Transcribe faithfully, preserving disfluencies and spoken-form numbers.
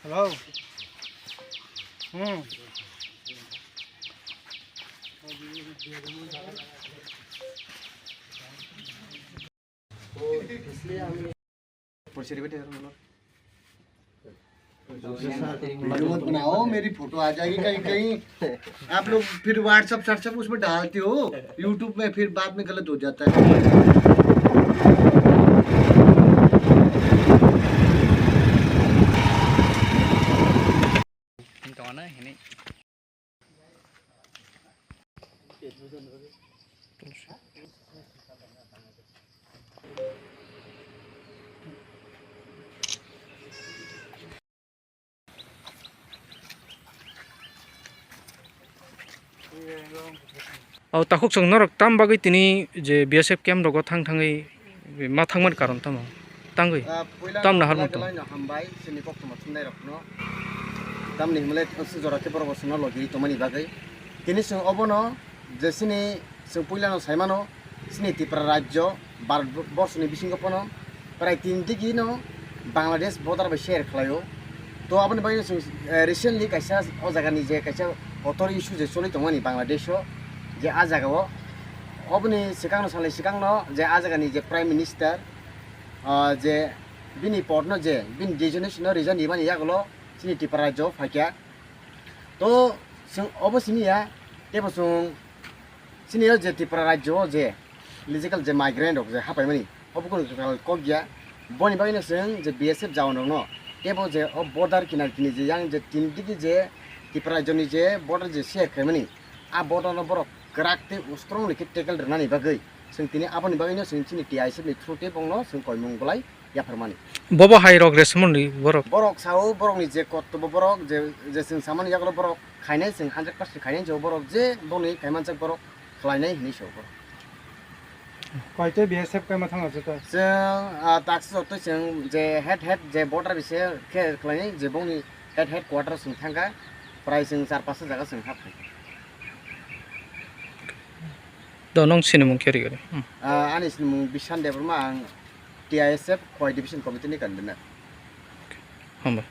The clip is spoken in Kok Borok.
Hello. Hmm. Video मत बनाओ, मेरी फोटो आ जाएगी कहीं कहीं। आप लोग फिर WhatsApp, WhatsApp उसमें डालते हो, YouTube में फिर बाद में गलत हो जाता है। O takhuk chwng norok tam bagwi tini je B S F camp rogo thang thangwi ma thangmani karon tamo? Tangwi? Ah, puila Tam no nahar belai muto. Belai no hambai chini koktwma thumnai rokno. Tamni hwnle thangsi jora khe borok bo chwngno logi tongmani bagwi. Tini chwng obono je chini chwng puila no saimano, chini Tripura rajyo, Bharat borsoni bisingo pono prai tin digi no Bangladesh border bai share khlaio. To aboni bagwi chwng, eh, recently kaisa o jaga ni je kaisa kotor issue je choli tongmani Bangladesh o, je a jaga o oboni swkang no salai swkang no je a jaga ni je Prime Minister, ah, je bini pod no je bini resignation no resign rimani yagulo chini Tripura rajyo phaikha. To chwng obo simi ya, tebo chwng chini o je Tripura rajyo o je illegal je migrant rok je hapaimani, obo kunu kwtal kok ya. Boni bagwi no chwng je B S F jawan rok no tebo je o border kinar kini je yang je tin digi je Tripura rajyo ni je border je share khaimani, a border no borok kwrak tei strongly khe tackle rwnani bagwi chwng tini aboni bagwi no chwng chini T I S F ni through tei bongno chwng koimung bolai yapharmani. Bobo hai rok resimoni borok. Borok sao borokni je kottobo borok je, je chwng samani yagulo borok khainai chwng hundred percent khainai je borok je boni khaimanjak borok khlainai hinwi sao borok. Koito B S F kaima thangna jota? Chwng, ah, taksi jotto chwng je head head je border bise khe khlainai je bongni head head quarter chwng thangkha prai chwng char pasta jaga chwng hap khaikha. Do nong sinimung khe rigari. Hmm. Ah, ani sinimung Bishan Debbarma, ang T I S F Khowai Division Committee ni convener. Hambai.